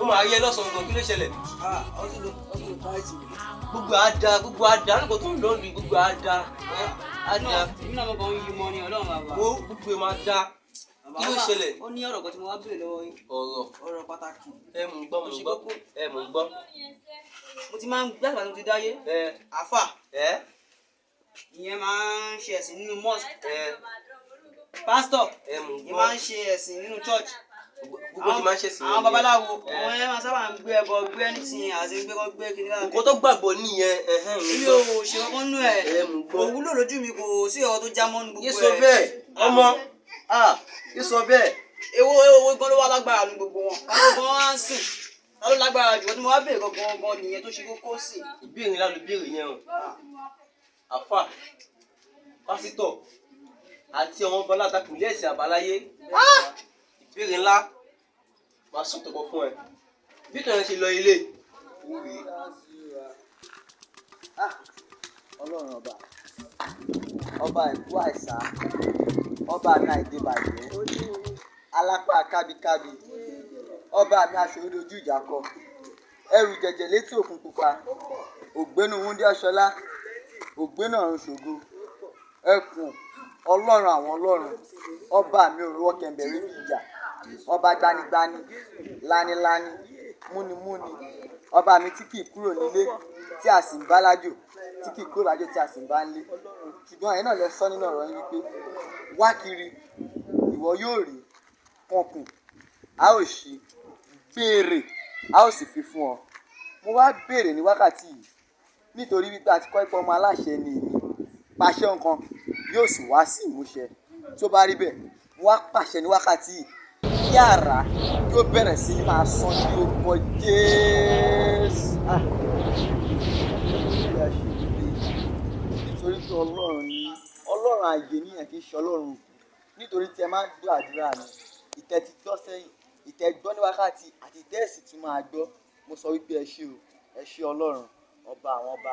máa rí ẹ lọ́sàn-án gan, kí ló ṣẹlẹ̀? Gbogbo àdá, gbogbo àdá, nígbà tó ń lọ ní gbogbo àdá. Àdá. Èmi náà mo kàn ń yí mọ́ ni Ọlọ́run bàbá. Wo gbogbo ẹ̀ máa dá. Kí ló ṣẹlẹ̀? Ó ní ọ̀rọ̀ kan tí mo wá béèrè lọ́wọ́ yín. Ọ̀rọ̀. Ọ̀rọ̀ pàtàkì. Ẹ mò ń gbọ́, mò ń gbọ́. Ẹ mò ń gbọ́. Mo ti máa ń gbé àgbà tó ti dáyé. Àfà. Ìyẹn máa ń ṣe ẹ̀sìn nínú mosque. Pásítọ̀. Ẹ mò ń gbọ́. Ìyẹn máa ń ṣe ẹ̀sìn nínú church. Gbogbo ti máa ń ṣẹ̀sìn. Àwọn babaláwo, àwọn yẹn máa sábà ń gbé ẹbọ, gbé anything àti gbé kọ́ gbé kiri káàkiri. Nǹkan tó gbàgbọ́ nìyẹn. Èmi ò ṣe kankan nú ẹ̀. Kò wúlò lójú mi, kò sí ọ̀rọ̀ tó já mọ́ nu gbogbo ẹ̀. Yé sọ bẹ́ẹ̀, ọmọ. Yé sọ bẹ́ẹ̀. Èwo èwo gan ló wá lágbára nu gbogbo wọn. Àwọn gan wá ń sìn. Ta ló lágbára jù? Wọ́n tí mo wá béèrè gangan gan nìyẹn tó ṣe kókó sí. Ìbéèrè ńlá ló béèrè yẹn o. Àfà, pásítọ̀, àti àwọn ọba alátakò ilé ẹ̀sìn àbáláyé. Ìbéèrè ńlá. Màá sọ̀tọ̀ kan fún ẹ. Bí tọ̀yàn ṣe lọ ilé. Ọlọ́run ọba, ọba ìkú àìsà, ọba mi àìdébàjẹ́, alápá kábíkábí, ọba mi aṣòro ojú ìjà kọ, ẹrù jẹ̀jẹ̀ létí òkun pupa, ògbénu wúndí ọ̀ṣọ́lá, ògbénu ọ̀run ṣògo, ẹkùn ọlọ́run àwọn ọlọ́run, ọba mi òrùwọ́ kẹ̀mbẹ̀rẹ̀ bí ìjà, ọba gbanigbani, lanilani, múnimúni, ọba mi tí kì í kúrò nílé tí a sì ń bá lájò, tí kì í kúrò lájò tí a sì ń bá nílé. Ṣùgbọ́n ẹ̀yin náà lẹ sọ nínú ọ̀rọ̀ yín wípé wá kiri ìwọ yóò rí, kànkùn a ó ṣí, béèrè a ó sì fi fún ọ. Mo wá béèrè ní wákàtí yìí nítorí wípé a ti kọ́ ipò ọmọ aláṣẹ ni èmi, pàṣẹ nǹkan yóò sì wá sí ìmúṣẹ. Tí ó bá rí bẹ́ẹ̀, mo wá pàṣẹ ní wákàtí yìí kí àrá kí ó bẹ̀rẹ̀ sí ní máa sán ní orúkọ Jésù. Nítorí pé Ọlọ́run ni Ọlọ́run ààyè níyẹn, kì í ṣe Ọlọ́run òkú. Nítorí tí ẹ máa ń gbọ́ àdúrà mi, ìtẹ́ ti gbọ́ sẹ́yìn, ìtẹ́ gbọ́ ní wákàtí àti ìtẹ́ ẹ̀sìn tún máa gbọ́. Mo sọ wípé ẹ ṣé o, ẹ ṣé Ọlọ́run, ọba àwọn ọba,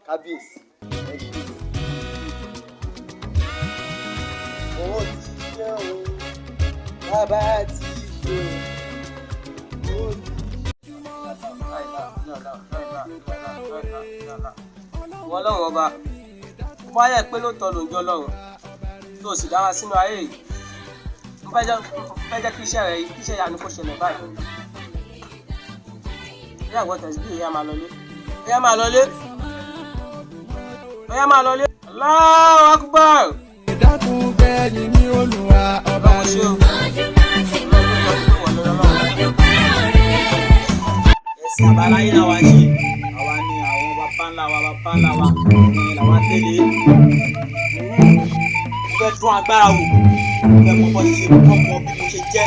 kábíyèsí, ẹ ṣé o. Ó ti ṣe o, bàbá ti ṣe o, ó ti ṣe o. Ọlọ́run ọba, ó bá yẹ pé lóòótọ́ ló ń jọ Ọlọ́run tó o sì dára sínú ayé yìí. Mo fẹ́ jẹ́ kí iṣẹ́ rẹ, kí iṣẹ́ ìyanu kó ṣẹlẹ̀ báyìí. Ẹ̀yà àgbọ̀ tẹ̀sí bí ìyá máa lọlé. Ẹ̀yà máa lọlé. Ẹ̀yà máa lọlé. Allahu Akbar. Ìdákun gbẹ̀yìn ní Olúwa ọba ṣe o. Ẹ̀sìn àbáláyé làwa ń ṣe. Àwa ni àwọn bàbá ńlá wa, bàbá ńlá wa ni làwa ń tẹ̀lé. Mo fẹ́ dún agbára wò. Mo fẹ́ mọ bó ṣe mọ mọ bí mo ṣe jẹ́.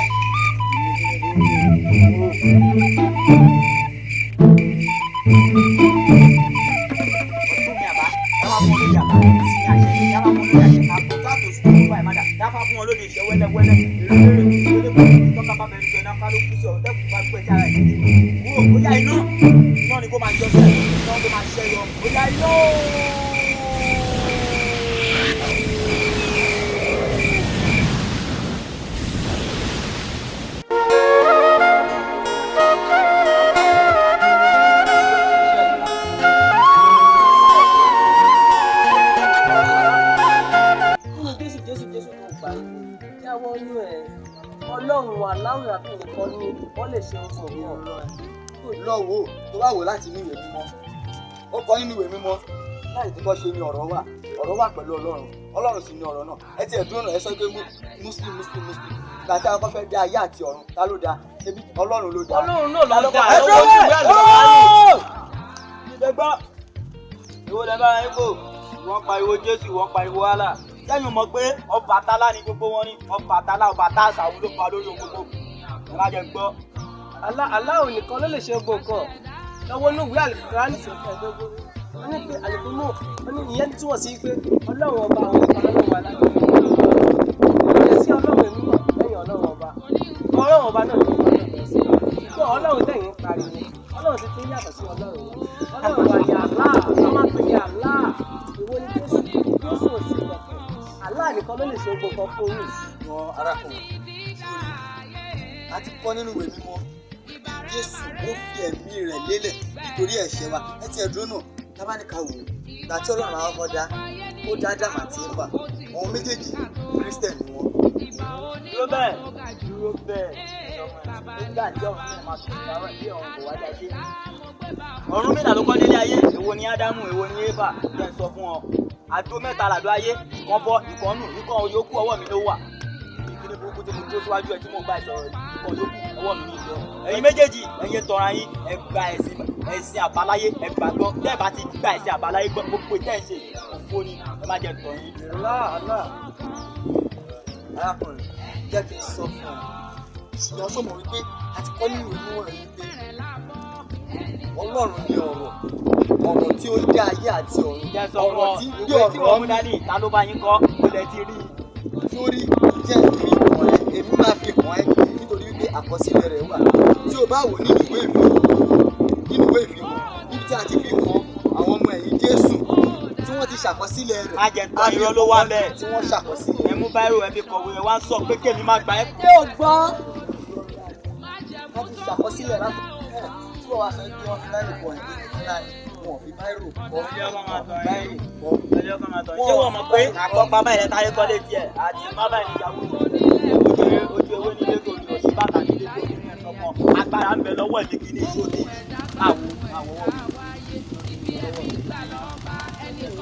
Ọ̀tún mi àbá, dáwà fún olóyè àbá, sí àṣẹ, dáwà fún olóyè àṣẹ, àpò àtòsí tó ń bá ẹ̀ má dà, dáfá fún olóyè ìṣẹ́ wẹ́lẹ́wẹ́lẹ́, èrè èrè, èrè tọ́ka bá mẹ́rin jọ iná ká ló kú sí ọ̀rọ̀ tẹ́kùn bá gbẹ̀ sára ẹ̀ nídìí. Kúrò, ó yá iná, iná ni kó máa jọ sẹ́ẹ̀, iná ló máa ṣẹ́ yọ, ó yá iná ooo. Nínú Jésù Jésù Jésù tó gbà jáwọ́ nínú ẹ̀. Ọlọ́run aláwọ̀ àbí nìkan ni wọ́n lè ṣe ohun ọ̀gbọ́n. Lọ wò ó, tó bá wò láti inú ìwé mímọ́, ó kọ nínú ìwé mímọ́ láì tí kò ṣe ni ọ̀rọ̀ wà, ọ̀rọ̀ wà pẹ̀lú Ọlọ́run, Ọlọ́run sì ni ọ̀rọ̀ náà. Ẹ ti ẹ̀dúró náà, ẹ sọ pé Muslim Muslim Muslim. Ìgbà tí a kọ́ fẹ́ dá ayé àti ọ̀run, ta ló dá? Ṣebí Ọlọ́run ló dá. Ọlọ́run náà ló dá. Ẹ dúró bẹ́ẹ̀. Ìdẹ́gbọ́, ìwọ lẹ bá yín kò, wọ́n pariwo Jésù, wọ́n pariwo Allah. Sẹ́yìn mọ̀ pé Ọbàtálá ni gbogbo wọn ní, Ọbàtálá, Ọbàtásà òun ló pa lórí ohun gbogbo. Ẹ má jẹ́ gbọ́. Aláwo nìkan ló lè ṣe gbogbo nǹkan. Lọ́wọ́ inú ìwé Àlùkùránì ẹ̀ẹ́dógún. Wọ́n ní pé àlùkùmọ̀, wọ́n ní ìyẹn túmọ̀ sí pé Ọlọ́run ọba àwọn nìkan lọ́lọ́run wa láti kò lè sí Ọlọ́run èmi mọ̀ lẹ́yìn Ọlọ́run ọba. Ọlọ́run ọba náà ló ń bá náà sí. Ṣùgbọ́n Ọlọ́run tẹ̀yìn ń pariwo. Ọlọ́run ti ti ń yàtọ̀ sí Ọlọ́run. Ọlọ́run wa ni Allah, wọ́n máa ń pè ní Allah. Ìwọ ni Jésù, Jésù ò sí ìgbọ̀kẹ̀. Allah nìkan ló lè ṣe gbogbo nǹkan fún yín. Ṣùgbọ́n arákùnrin, a ti kọ́ nínú ìwé mímọ́ Jésù ó fi ẹ̀mí rẹ̀ lélẹ̀ nítorí ẹ̀ṣẹ̀ wa. Ẹ ti ẹ̀dúró náà, tábánikà wò ó, ìgbà tí Ọlọ́run àwọn ọkọ̀ dá, ó dá Ádámù àti Éfà, àwọn méjèèjì Christian ni wọ́n. Dúró bẹ́ẹ̀, dúró bẹ́ẹ̀. Nígbà tí ọ̀run náà máa tún ìyàwó ẹ̀ bí ọ̀run kò wá dá sí. Ọ̀run mélòó ló kọ́ délé ayé? Èwo ni Ádámù, èwo ni Éfà? Jẹ́ n sọ fún ọ. Àdó mẹ́ta làdó ayé, ìkan bọ́, ìkan nù, ìkan yòókù ọwọ́ mi ló wà. Ìkíni burúkú tí mo dúró síwájú ẹ̀ tí mò ń bá ìsọ̀rọ̀ yìí, ìkan yòókù ọwọ́ mi ní ìjọ. Ẹ̀yin méjèèjì, ẹ̀yin tọra yín, ẹ gba ẹ̀sìn ẹ̀sìn àbáláyé, ẹ gbàgbọ́. Tẹ́ ẹ bá ti gba ẹ̀sìn àbáláyé gbọ́, gbogbo ìtẹ́ ẹ̀ ṣe òfo ni, ẹ má jẹ́ n tàn yín. Allah Allah. Arákùnrin, jẹ́ kí n sọ fún ọ. Ṣùgbọ́n ṣó mọ̀ wípé a ti kọ́ nínú ìwé mímọ́ yìí pé Ọlọ́run ni ọ̀rọ̀, ọ̀rọ̀ tí ó dá ayé àti ọ̀run, Jẹ́ sọ fún ọ̀rọ̀ ọ, tí ń gbé ìwé tí ọ̀rọ̀ wọ́n mú dání, ta ló bá yín kọ́? Mo lẹ ti rí i. sórí jẹ́ fi hàn ẹ́, èmi máa fi hàn ẹ́ nítorí wípé àkọsílẹ̀ rẹ̀ wà. Tí o bá wò nínú ìwé ìfihàn, nínú ìwé ìfihàn, níbi tí a ti fi hàn àwọn ọmọ ẹ̀yìn Jésù tí wọ́n ti ṣàkọsílẹ̀ rẹ̀. Má jẹ́ tán, irọ́ ló wà bẹ́ẹ̀. Tí wọ́n ṣàkọsílẹ̀. Ẹ mú báírò ẹ fi kọ̀wé, ẹ wá ń sọ pé kémi má gbà ẹ́. Ṣé o gbọ́? Wọ́n ti ṣàkọsílẹ̀ láti ẹ̀ tí wọ́n wá sọ pé wọ́n fi báírò kọ ìdí ńlá ni wọ́n fi báírò kọ, wọ́n fi báírò kọ. Ṣé wọ́n mọ̀ pé àkọ́pá báyìí lẹ́ta ayé kọ́lé tiẹ̀ àti má báyìí níyàwó ojú ewé nílé tó ní òsì bàtà nílé tó ní ẹ̀sọ́ kan agbára ń bẹ lọ́wọ́ ẹ̀mí kí ní ìṣó ti àwọ̀ àwọ̀ wọ̀.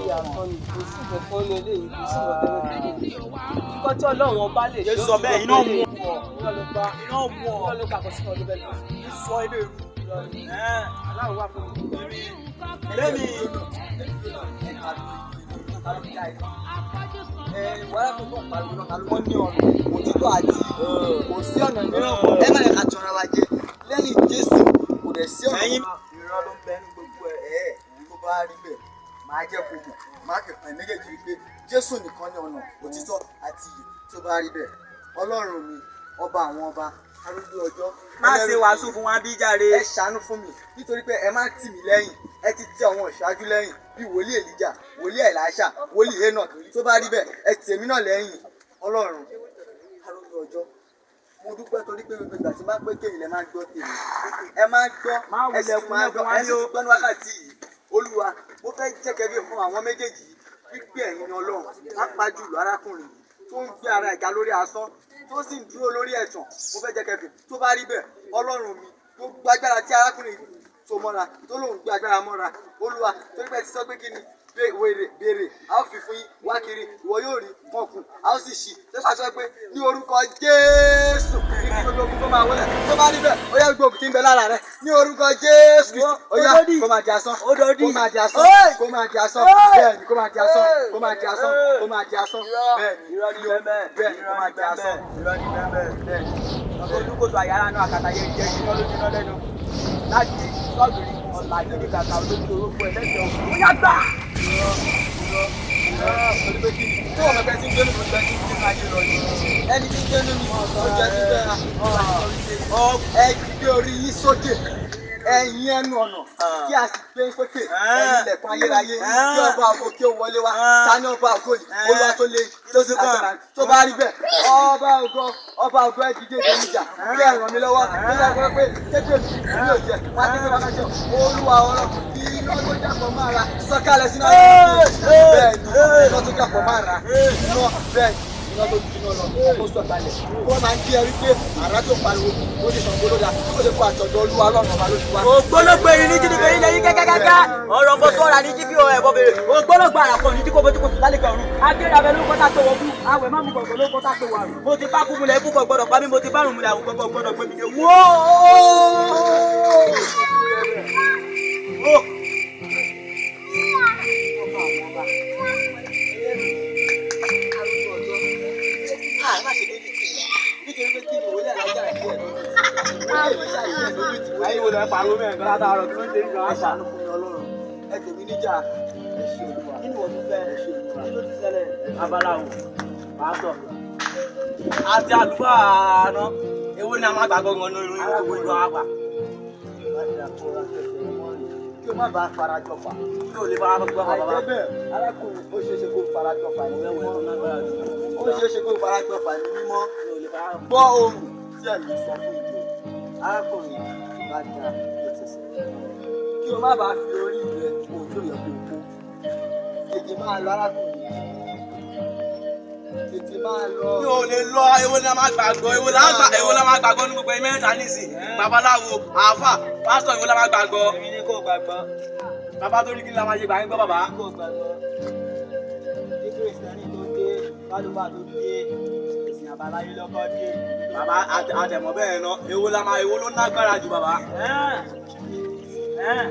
Ìyá kan ni kò sí kankan ní eléyìí, kò sí kankan ní eléyìí. Nǹkan tí Ọlọ́run ọba lè ṣe Jésù sọ bẹ́ẹ̀, iná mú ọ. Iná ló pa, Iná mú ọ. iná ló pa, kò sí kan ló bẹ́ẹ̀ lọ. Sọ ilé ìlú. Aláwọ̀ wà fún mi. Lẹ́mi Wọ́n ní ọ̀nà òtítọ́ àti kò sí ọ̀nà mìíràn mọ́. Ẹ má lè ka tọra wa jẹ lẹ́yìn Jésù kò dẹ̀ sí ọ̀nà. Ẹ̀yin irọ́ ló ń bẹ ní gbogbo ẹ̀. Ẹ̀ tó bá rí bẹ́ẹ̀ máa jẹ́ kó mọ̀, máa fi hàn méjèèjì wípé Jésù nìkan ní ọ̀nà òtítọ́ àti ìyè. Tó bá rí bẹ́ẹ̀, Ọlọ́run mi, ọba àwọn ọba, arúgbó ọjọ́. Má ṣe wàásù fún wa bí jàre. Ẹ ṣàánú fún mi nítorí pé ẹ má tì mí lẹ́yìn, ẹ ti tì àwọn ìṣáájú lẹ́yìn bíi wòlíì Èlíjà, wòlíì Èlíṣà, wòlíì Enoch. Tó bá rí bẹ́ẹ̀, ẹ tì èmi náà lẹ́yìn. Ọlọ́run arúgbó ọjọ́, mo dúpẹ́ torí pé gbogbo ìgbà tí máa ń pé kéyìn lẹ máa ń gbọ́ tèmi, ẹ máa ń gbọ́, Má ẹ sì wulẹ̀ tún máa ń kúnlẹ̀ gbọ́, fún wa ẹ sì ní o. tún gbọ́ ní wákàtí yìí. Olúwa, mo fẹ́ jẹ́ kẹ́ fi hàn àwọn méjèèjì yìí wípé ẹ̀yin ni Ọlọ́run, pàápàá jùlọ arákùnrin yìí tó ń gbé ara ẹ̀ga lórí asán tó sì ń dúró lórí ẹ̀tàn. Mo fẹ́ jẹ́ kẹ́ fi tó bá rí bẹ́ẹ̀, Ọlọ́run mi, gbogbo agbára tí arákùnrin yìí tó mọ́ra tó lóun gbé agbára mọ́ra, Olúwa, torí pé ẹ ti sọ pé kí ni wèrè béèrè a ó fi fún yín, wá kiri ìwọ yóò rí, kànkùn a ó sì ṣí. Tó bá sọ pé ní orúkọ Jésù kí gbogbo ogun tó máa wọlé. Tó bá rí bẹ́ẹ̀, ó yá, gbogbo ogun tí ń bẹ lára rẹ ní orúkọ Jésù Kristi, ó yá, kó máa di asán, kó máa di asán, kó máa di asán. Bẹ́ẹ̀ ni, kó máa di asán, kó máa di asán, kó máa di asán. Bẹ́ẹ̀ ni, Irọ́ ní bẹ́ẹ̀ bẹ́ẹ̀. bẹ́ẹ̀ ni, kó máa di asán. Irọ́ ní bẹ́ẹ̀ bẹ́ẹ̀. Bẹ́ẹ̀ ni. Olúkòso àyàrá náà àkàtà yẹn jẹ́ jiná ló jiná lẹ́nu. Láti sọ́ọ̀bìrì ọ̀là gidi kàkà olójú orógbó ẹlẹ́sẹ̀ òkú. Ó yá gbà! Torí pé kí ni tó ọmọ ẹgbẹ́ tí ń gbénu mi tí ń gbénu ayé lọ ni ẹni tí ń gbénu mi ó jẹ́ tí bẹ́ẹ̀ ra ẹ gbé orí yín sókè, ẹ̀yin ẹnu ọ̀nà, kí a sì gbé yín sókè, ẹ̀yin ilẹ̀kùn ayérayé, kí ọba ògo kí ó wọlé wá. Ta ní ọba ògo yìí? Olúwa tó le tó sì kàn. Tó bá rí bẹ́ẹ̀, ọba ògo, ọba ògo, ẹ dìde ìgbéníjà kí ẹ ràn mí lọ́wọ́. Tó bá gbọ́ pé kékeré mi ò jẹ wá kékeré wá kájọ Olúwa ọ̀rọ̀ kí iná tó dàpọ̀ máa ra sọ̀kalẹ̀ sínú ayé mi. Bẹ́ẹ̀ ni, iná tó dàpọ̀ máa ra iná, bẹ́ẹ̀ ni, iná tó jiná lọ ó sọ̀kalẹ̀. Wọ́n máa ń kí ẹ wípé àrá tó pariwo ó ti sàn gbólódà ó lè kó àtọ̀dọ̀ Olúwa Ọlọ́run ọba lójú wa. Ògbólógbò erin ní jíjí fèrè lẹ́yìn kẹ́kẹ́kẹ́kẹ́. Ọ̀rọ̀ bọ́ sọ́ra ní jíjí ọ̀ ẹ̀bọ bèrè. Ògbólógbò àràpọ̀ ní jíkò bójú kò sùn lálẹ́ ọ̀run. Agéra abẹ ló kọ́ta tó wọ́n àwẹ̀ má mú gbọ̀ngàn ló kọ́ta tó wà rùn. Mo ti bá kú mulẹ̀ ikú kò gbọ́dọ̀ pa mí, mo ti bá rùn mulẹ̀ àwọn gbọ́dọ̀ gbọ́dọ̀ gbé mi dé. Wóó! Nítorí pé kí ni wòlíì alájà àti ẹ̀ lójú wòlíì Èlíṣà àti ẹ̀ lójú tì. Ayé wo lẹ pariwo mẹ́rin gan látàárọ̀ kí ló ń ṣe ìgbà Ẹ ṣàánú fún mi Ọlọ́run, ẹ tèmi níjà, ẹ ṣe Olúwa. Kí ni wọ́n tún fẹ́? Kí ló ti ṣẹlẹ̀? Babaláwo, pásítọ̀, àti àlùfáà àná, èwo ni a máa gbàgbọ́ gan lórí gbogbo ìlú àgbà? Kí o má bàa farajọ fà. Kí o lè bá gbọ́ bàbá. Àìjẹ́ bẹ́ẹ̀, arákùnrin, ó ṣeé ṣe kó farajọ fà ní mímọ́. Ó ṣeé ṣe kó farajọ fà ní mímọ́. Gbọ́ ohùn tí ẹ̀mí sọ fún ìjọ. Arákùnrin, Bá dáa kí o tẹ̀sẹ̀ kí o má bàa fi orí rẹ ohun tí ò yẹ kó o kó. Tètè máa lọ arákùnrin, tètè máa lọ. Mi ò lè lọ. Èwo ni a máa gbàgbọ́? Èwo la máa gbàgbọ́ ní gbogbo ẹ̀yin mẹ́ta nísìn? Babaláwo, àáfà, pásítọ̀, èwo la máa gbàgbọ́? Èmi ní kò gbàgbọ́. Bàbá tó ní kí ni la máa ṣe gbà yín gbọ́ bàbá? Kò gbàgbọ́. Bí Kìrìsìtẹ́nì tó dé, kálùbà tó dé, ìsìn àbáláyé lọ́kọ́ dé. Bàbá àtẹ̀mọ́ bẹ́ẹ̀ ná. Èwo la máa èwo ló nágbára jù bàbá?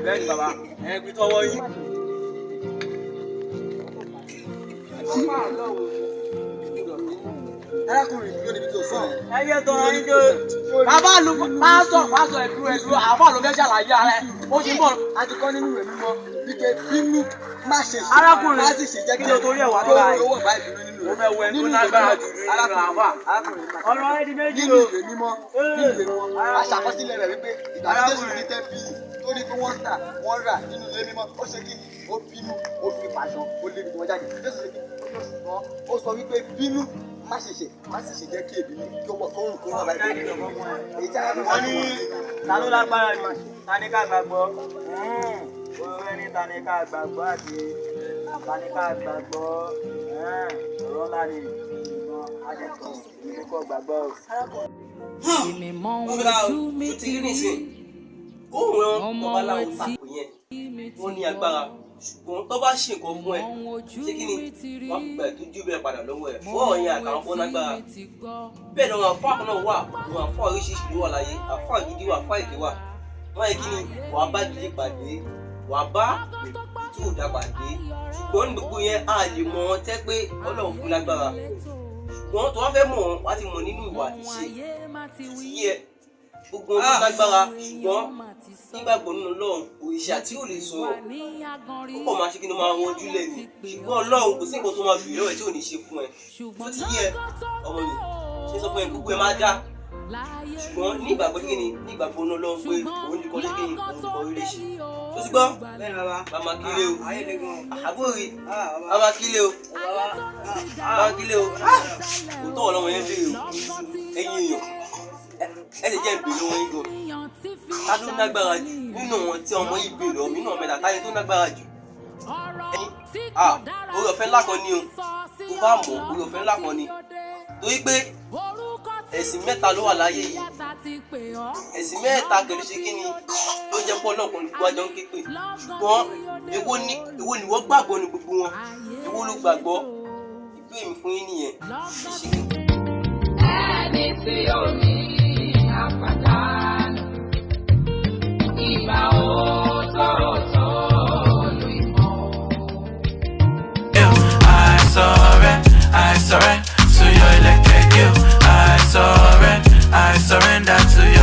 Bẹ́ẹ̀ ni bàbá, ẹ̀ ń pín tọwọ́ yín. Arákùnrin, dúró níbi tí o sọ yẹn. Ẹyẹ tọrọ yín dé. Bàbá lu pásítọ̀, pásítọ̀, ẹ̀dúró ẹ̀dúró, àáfà ló fẹ́ ṣàlàyé ara ẹ̀, ó ti ń bọ̀. A ti kọ́ nínú ìwé mímọ́ wípé bínú má ṣe ṣe Arákùnrin, má sì ṣe jẹ́ kí ló torí ẹ̀ wá kó báyìí? owó ọ̀bá ìbínú nínú Mo rẹ̀. fẹ́ wọ ẹni tó Nínú ìwé lágbára mímọ́, jù nínú arákùnrin, àáfà. arákùnrin, Ọ̀rọ̀ ẹ di méjì nínú o. ìwé mímọ́, nínú ìwé mímọ́, aṣàkọsílẹ̀ rẹ̀ wípé ìgbà tí Jésù ní tẹ́ḿpìlì tó ní pé wọ́n tà wọ́n rà nínú ilé mímọ́, ó ṣe kí ni? Ó bínú, ó fi pàṣán, ó lé ibi tí wọ́n jáde. Jésù ṣe kí ni? Ó ṣùgbọ́n ó sọ wípé bínú má ṣe ṣe, má sì ṣe jẹ́ kí èbínú kí ó pọ̀ kó rùn kó rùn ọ̀bá ìbínú. Èyí tí arákùnrin Wọ́n ní ta ló lágbára jù? Ta ní ká gbàgbọ́? Wọ́n ní ta ní ká gbàgbọ́ àti ta ní ká gbàgbọ́? Ọ̀rọ̀ ńlá ni ìgbọ́n àjẹkọ̀ ìlú kò gbàgbọ́ o. Èmi mọ Ó ohun fi ra ojú mi tó ti ti rí rí. nísìn. Òun rán Ọmọ babaláwo etí tako yẹn, mi ti wọ́n ní agbára, ṣùgbọ́n tó bá ṣe nǹkan fún ẹ, Mọ ohun ojú ṣé kí ni mi ti rí. wọ́n gbà tó jù bẹ́ẹ̀ padà lọ́wọ́ ẹ̀ Mọ fún ọ̀yìn ohun àtàwọn fún etí lágbára. mi ti gbọ́. Bẹ́ẹ̀ ni àwọn àfáà kan náà wà, àwọn àfáà oríṣiríṣi ló wà láyé, àfáà gidi wà, àfáà èké wà. Wọ́n yẹ kí ni wàá bá gidi pàdé, wàá bá tí ò dá pàdé, ṣùgbọ́n ní gbogbo yẹn a lè mọ̀ ọ́n tẹ́ pé Ọlọ́run fún lágbára, ṣùgbọ́n tó wá fẹ́ mọ̀ ọ́n wá ti mọ̀ nínú ìwà àti Ohun ìṣe ayé má ti wí. yẹ gbogbo ohun tó lágbára, ṣùgbọ́n nígbàgbọ́ nínú Ọlọ́run, òrìṣà tí ò lè sọ̀rọ̀ Wà ní aganrí. ó kàn máa ṣe kí ni máa wọn ojú lẹ́nu, ṣùgbọ́n Ọlọ́run kò sí nǹkan tó máa bèèrè lọ́wọ́ ẹ̀ tí ò ní ṣe fún ẹ. Tó ti yẹ ọmọ mi ṣe sọ fún ẹ, gbogbo ẹ máa dá, Láyé ṣùgbọ́n ní ìgbàgbọ́ kí ni ní ìgbàgbọ́ nínú Ọlọ́run pé òun nìkan ṣe kí ni òun nìkan ló lè ṣe. Tó ti gbọ́? Bẹ́ẹ̀ni bàbá. Màmá kílé o. Ayé le gan. Àbúrò Ah, bàbá. màmá kílé o, màmá kílé o. Òótọ́ ọlọ́run yẹn béèrè o. Ẹ̀yin èèyàn, ẹ lè jẹ́ ìbéèrè wọn yín gan. Ta ló lágbára jù nínú wọn tí ọmọ yìí béèrè ọ nínú ọmọ ẹ̀dá táyé tó lágbára jù? Ẹ̀yin, ah, orí ọ̀fẹ́ ńlá kan ni o. Tó bá mọ̀, orí ọ̀fẹ́ ńlá kan ni, torí pé ẹ̀sìn mẹ́ta ló wà láyé yìí. Ẹ̀sìn mẹ́ta pẹ̀lú ṣe kí ni ló jẹ́ pọ́ náà kan gbogbo àjọ ń ké pè, ṣùgbọ́n èwo ni wọ́n gbàgbọ́ ní gbogbo wọn? Èwo ló gbàgbọ́? Ìbéèrè mi fún yín nìyẹn. Ẹ ṣé. Ẹni tí ó